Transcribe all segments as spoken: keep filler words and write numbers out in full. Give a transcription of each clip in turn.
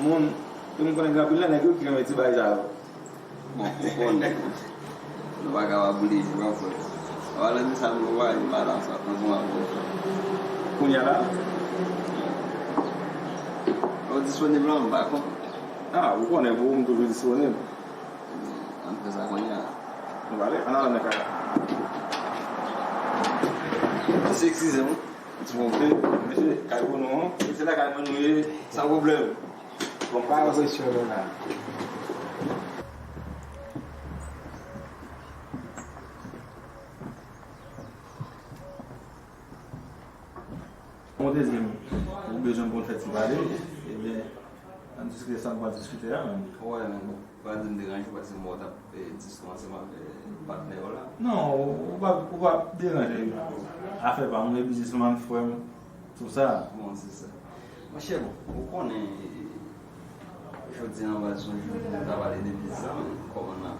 Moun, e m konnen gen anpil nan nèg yo ki renmen ti bagay sa yo. Bon, ou konnen. Nou pa kapab oblije, non, frè. Valè de sa nou pa, nou pa la sa, nou pa bon. Kounye a la? Ou disponib la, m pa konn. Ah, ou konnen, pou ou, m toujou disponib. Ann fè sa kounye a. Nou pale, ann ale nan kay la. Mesye, eskize m. Ti pwoblèm, mesye, kay pou nou, se lakay mwen nou ye, san pwoblèm. Bon, pa presyon la. Yon dezyèm, ou bezwen pou n fè ti pale, ebyen, ann diskite sa n pral diskite a menm. Wè, men bon. Pa di m deranje w, paske m wè w t ap, eh, diskite ansanm ak, eh, patnè w la. Non, ou, ou pa, ou pa deranje. Afè pa m, mwen biznisman, frè m, tou sa. Bon, se sa. Monchè, bon, ou konnen, jodi a, anba, se yon jou pou nou ta pale de biznis lan, men kòman n ap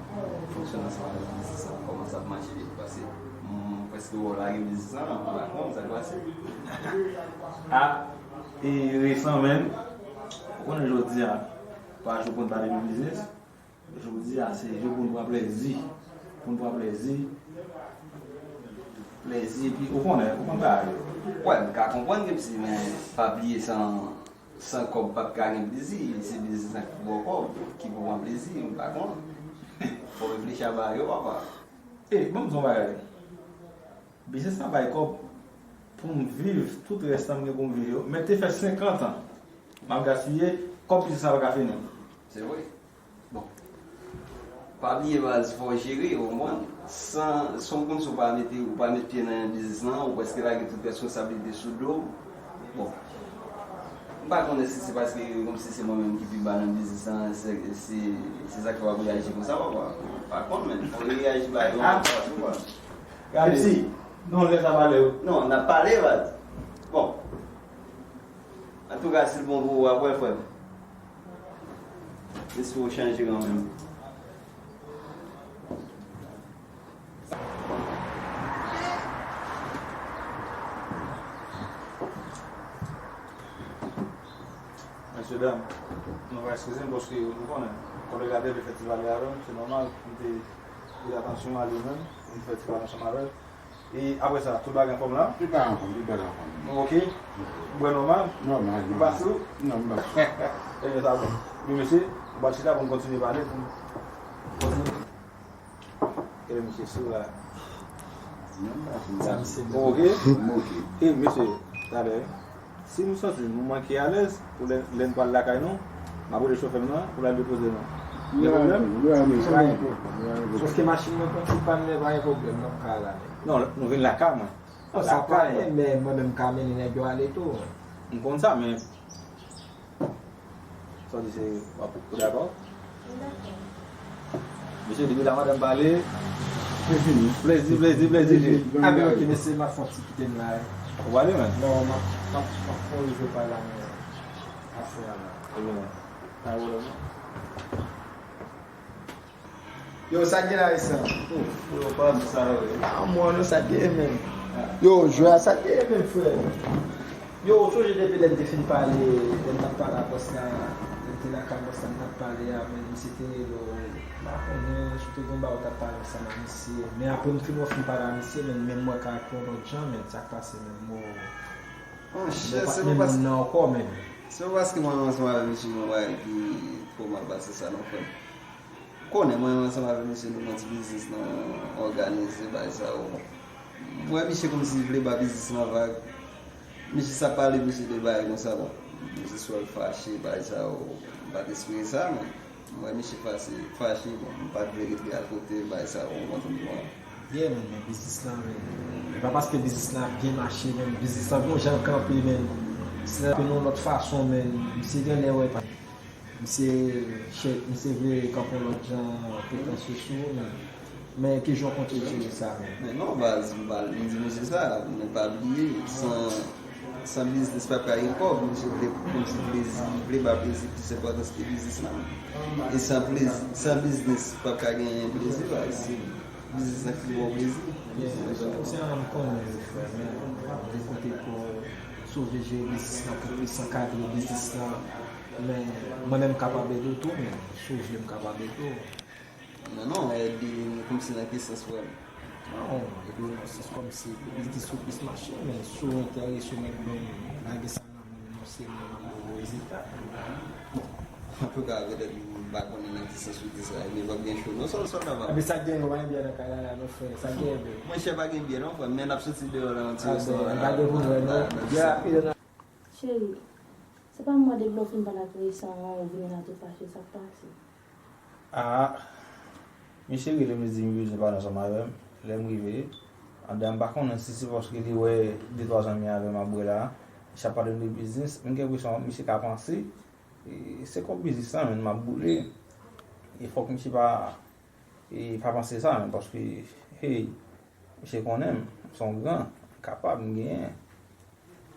fonksyone ansanm avèk biznis lan, kòman sa ap mache, paske m prèske wè w lage biznis lan, m pa konn sa k pase. Ah, e resan, menm, ou konnen jodi a, pa jou pou n pale de biznis. Jodi a, se jou pou n pran plezi. Pou n pran plezi. Plezi, epi ou konnen, ou konn bagay yo. Wè, m ka konprann ke si, men pa bliye san, san kòb pa t ka gen plezi. Se biznis lan ki pou ba w kòb, ki pou pran plezi, m pa konn. Fò w reflechi a bagay yo, papa. E, ban m di w yon bagay. Biznis lan bay kòb pou m viv tout rès tan m gen pou m viv yo. Men te fè senkant an m ap gaspiye, kòb biznis lan pa ka fini. Se vre. Bon. Pa bliye baz, fò w jere, ou konprann? San, san w konn si w pa mete, ou pa met pye nan biznis lan, ou prèske lage tout responsablite sou do w. Bon. M pa konnen si se paske kòmsi se mwen menm ki pi ba nan biznis lan, se, se, se sa k fè w ap reyaji konsa, papa. M pa konn, men fò w reyaji ba yo, papa, ou konprann? Gade. Pepsi, non, lè sa pale yo. Non, n ap pale, baz. Bon. Antouka, si l bon pou ou, w ap wè, frè m. Espere w chanje kanmenm. Mesye dam, nou va eskize m paske nou konnen, kòlèg la te vle fè ti pale avè m, se nòmal, m te pote atansyon a li menm, m fè ti pale ansanm avè l. E apre sa, tout bagay anfòm la? Tout bagay anfòm, tout bagay anfòm. Ok? Ou bwè nòmal? Nòmal, nòmal. Ou pa sou? Non, m pa sou. Ebyen, sa bon. Ebyen, mesye, nou pral chita pou n kontinye pale, pou n kontinye. Ebyen, mesye, sou la. Non, m pa sou. Sa, mesye, bon. Ok? M ok. E, mesye, talè. Si nou santi nou manke alèz pou lè, lè n pral lakay nou, m ap rele chofè m nan pou l al depoze nou. Gen pwoblèm? Pa gen pwoblèm. Sòf ke machin mwen pran ti pàn, men pa gen pwoblèm, n ap ka al ale. Non, nou vin lakay mwen. Non, sa pa anyen, men mwen menm m ka mennen nèg yo ale tou. M konn sa, men sa w di se, w ap, ou dakò? Mesye, depi la madanm pale, plezi, plezi, plezi, plezi. A, men ok, mesye, m ap fè yon ti kite m la. Ou pale, men? Non, m ap, m ap, m ap fè yon jou pa la, men afè a la. Ebyen, pa gen pwoblèm, non. Yo, sa k gen la, Isan? Yo, pa di sa, wi. Ah, mwen, non, sa k gen, men. Yo, jwè a, sa k gen, men, frè? Yo, ou sonje depi lè n te fin pale, lè n t ap pale a bòs la, lè n te lakay bòs la, n t ap pale a, men misye te rele w, m pa konnen si w te gen bagay ou t ap pale ansanm ak misye, men apre m fin wè w fin pale a misye, men, men mwen ka ak yon lòt jan, men sa k pase, men mwen, mwen pa t menm moun nan ankò, men. Se pa paske mwen ansanm avèk misye gen yon bagay ki twò mal pase sa, non, frè m. Ou konnen mwen ansanm avèk misye nou nan ti biznis lan, òganize bagay sa yo. M wè misye kòmsi li vle ba biznis lan vag. Misye sa pale misye de bagay konsa, bon. Misye sou al fache, bagay sa yo. M pa t espere sa, men m wè misye fache, fache, bon, m pa t vle ret gade kote bagay sa yo, ou konprann mwen. Yeah, men, men biznis lan, men, e pa paske biznis lan ap byen mache, men biznis lan gon jan l kanpe, men biznis lan kanpe nan yon lòt fason, men misye genlè wè pa. Misye chè, misye vire kanpe yon lòt jan, pretansye sou ou, men, men ki jan w konte jere sa menm? Men non, baz, m pa, m di misye sa, men pa bliye, san, san biznis p ap ka gen kòb, misye vle, kòmsi plezi, vle ba plezi plis enpòtans ke biznis la. E san plezi, san biznis p ap ka gen plezi, baz, se biznis la ki ba w plezi. Byen, se sa m konnen, frè, men w ap dekoute kò w, sove jere biznis la pou plis ankadre biznis la. Men, mwen menm m kapab ede w tou, men si w vle m kapab ede w. Non, non, ede m kòmsi nan ki sans, frè m? Non, ede w nan sans kòmsi pou biznis ou plis mache, men si w enterese w mèt ban m, lage sa nan men m, non, se mwen m ap ba w rezilta. Antouka, petèt m pa konnen nan ki sans ou di sa, men w ap gen cho, non, sòl, sòl nan va. Epi sa k gen, nou pa gen byè nan kay la, la, non, frè, sa k gen, bro? Monchè, pa gen byè, non, frè, men n ap soti deyò la, yon ti restoran la. Cheri, se pa mande m lè w fin pale ak Reysan an, ou vini la tou fache, sa k pase? Ah, misye rele m, li di m li bezwen pale ansanm avè m. Lè m rive, andan m pa konnen si se paske li wè de twa zanmi avè m ap bwè la, misye ap pale m de biznis, m gen enpresyon misye ka panse, e, se kòb biznis lan menm m ap boule. E fòk misye pa, e, pa panse sa menm, paske, hey, misye konnen m, m se yon gran, m kapab, m genyen.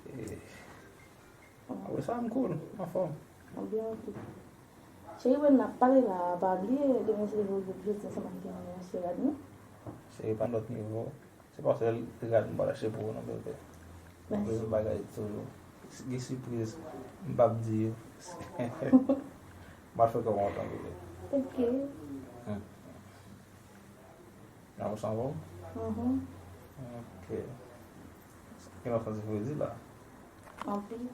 E, apre sa, m cool, m anfòm. Anbyen, ok. Cheri, wè n ap pale la, pa bliye, demen se jou jodi ansanm ak Gerard, non? Cheri, pa lòt nivo. Se pa sèl Gerard m pral achte pou ou, non, bebe. Mèsi. Gen bagay toujou. Gen sipriz, m p ap di yo. M pral fè kò kontan, bebe. Ok. Hmm. Nan ou sanvo? Mhm. Ok. Gen lòt sa se fredi la. Anpil.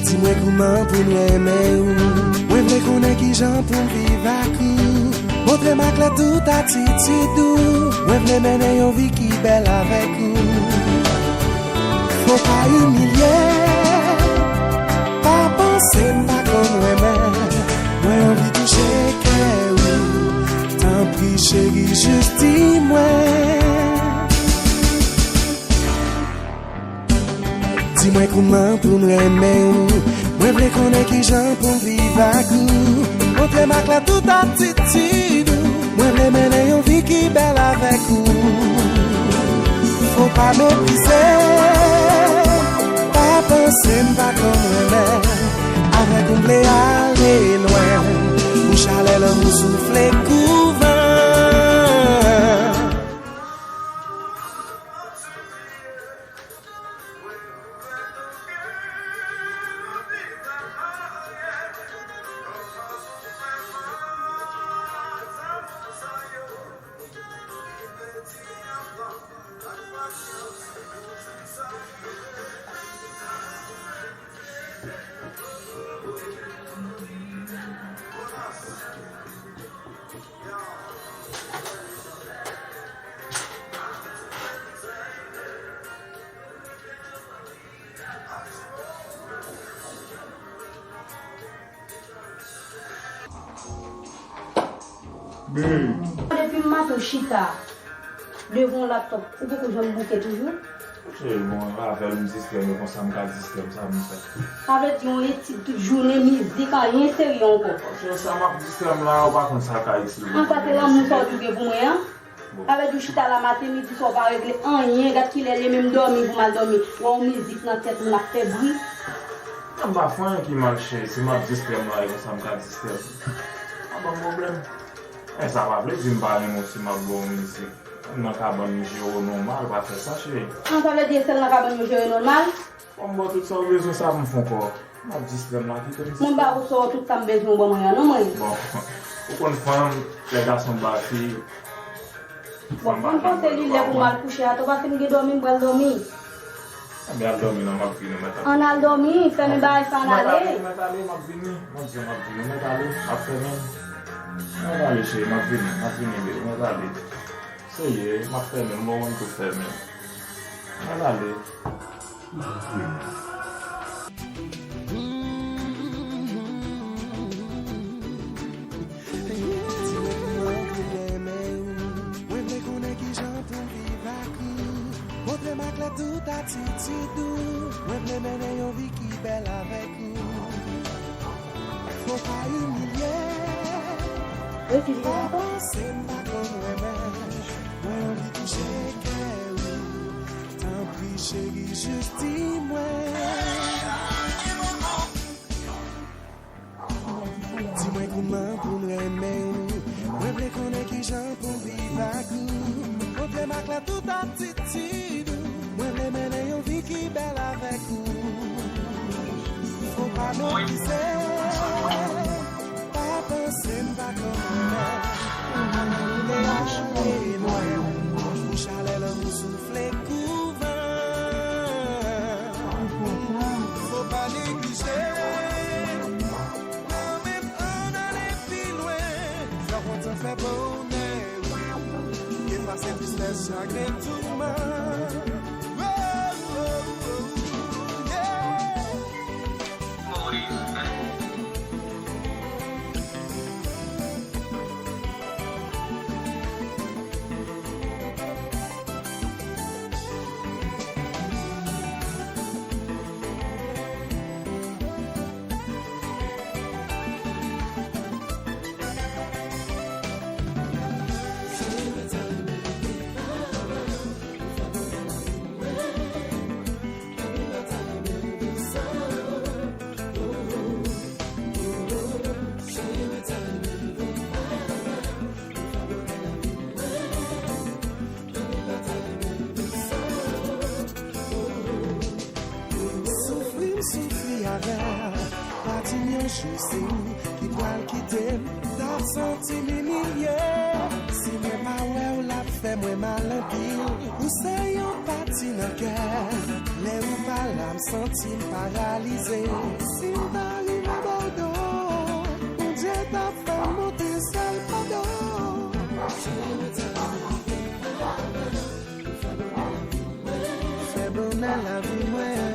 Di mwen kouman pou m renmen ou. Mwen vle konnen kijan pou m viv ak ou. Montre m aklè tout atitid ou. Mwen vle mennen yon vi ki bèl avèk ou. Fò pa imilye m, pa panse m pa konn renmen. Mwen anvi touche kè ou. Tanpri cheri, jis di mwen. Di mwen kouman pou m renmen ou. Mwen vle konnen kijan pou m viv ak ou. Montre m aklè tout atitid ou. Mwen vle mennen yon vi ki bèl avèk ou. Fò pa meprize m, pa panse m pa konn renmen. Avèk ou m vle ale lwen. Pou chalè lanmou soufle kou van. Depi maten w chita devan yon laptòp, ou poko janm bouke toujou? Cheri, bon, avè l m distrè m, e konsa m ka distrè m, sa m fè? Sa vle di yon etid tout jounen, mizik, anyen serye ankò. Cheri, sa m ap distrè m la, ou pa konn sa ka eksplike. An sa se lanmou sa w di w gen pou mwen an? Sa vle di w chita la maten, midi, swa w pa regle anyen, gad kilè l ye, menm dòmi pou m al dòmi. Wè yon mizik nan tèt ou, l ap fè bri. Non, m pa fè anyen ki mal, cheri. Si m ap distrè m la, e konsa m ka distrè m. Pa ban m pwoblèm. Men sa pa vle di m pa renmen w si m ap ba w mizik. Nan kabann m jere w nòmal, pa fè sa, cheri. An, sa vle di e sèl nan kabann yo jere nòmal? Bon, m ba w tout sa w bezwen, sa pou m fè ankò? M ap distrè m la, kite m distrè m. Mwen ba ou sa tout sa m bezwen, ou ban mwen an, non, mwen. Bon, ou konn fanm, lè gason ba fi, fanm pa janm ba yo. Bon, mwen panse li lè pou m al kouche, atò pa fin gen dòmi, m pral dòmi. Anben, al dòmi non, m ap vini, mèt ale. Ann al dòmi, fèmen bagay sa, ann ale. Mèt ale, mèt ale, m ap vini. Mwen di w m ap vini, mèt ale, m ap fèmen. Mèt ale, cheri, m ap vini, m ap vini, bebe, mèt ale. Serye, m ap fèmen, m ba w tout fèmen. Mèt ale. Di mwen kouman pou m renmen ou. Mwen vle konnen kijan pou m viv ak ou. Montre m aklè tout atitid ou. Mwen vle mennen yon vi ki bèl avèk ou. Fò pa imilye m. Pa panse m pa konn renmen. Mwen anvi touche kè ou. Tanpri cheri, jis di mwen. Di mwen Kouman pou m renmen ou? Mwen vle konnen kijan pou m viv ak ou. Konfye m ak la tout atitid ou. Mwen vle mennen yon vi ki bèl avèk ou. Fò pa neglize, pa panse m pa konnen. Ou pa nan deyò e mwen, pou chalè lanmou soufle kou van. Fò pa neglije. Nan men m ann ale pi lwen. Fè w kontan, fè bonè ou. Efase tristès, chagren, touman. Oh, oh, oh, yeah. Soufri m soufri avè w, pa di m yon jou se ou ki pral kite m. T ap santi m imilye, si mwen pa wè w l ap fè mwen mal anpil. Ou se yon pati nan kè, lè ou pa la m santi m paralize. Si m ta rive ba w do, Bondye t ap fè m monte syèl padon. Fè bonè lavi mwen.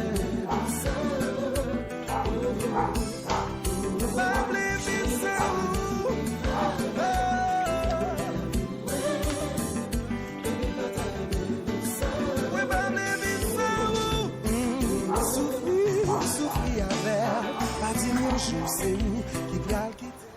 Pa vle viv san ou. Oh. Mwen pa vle viv san ou. Mm, soufri, soufri avè w. Pa di m yon jou se ou ki pral kite.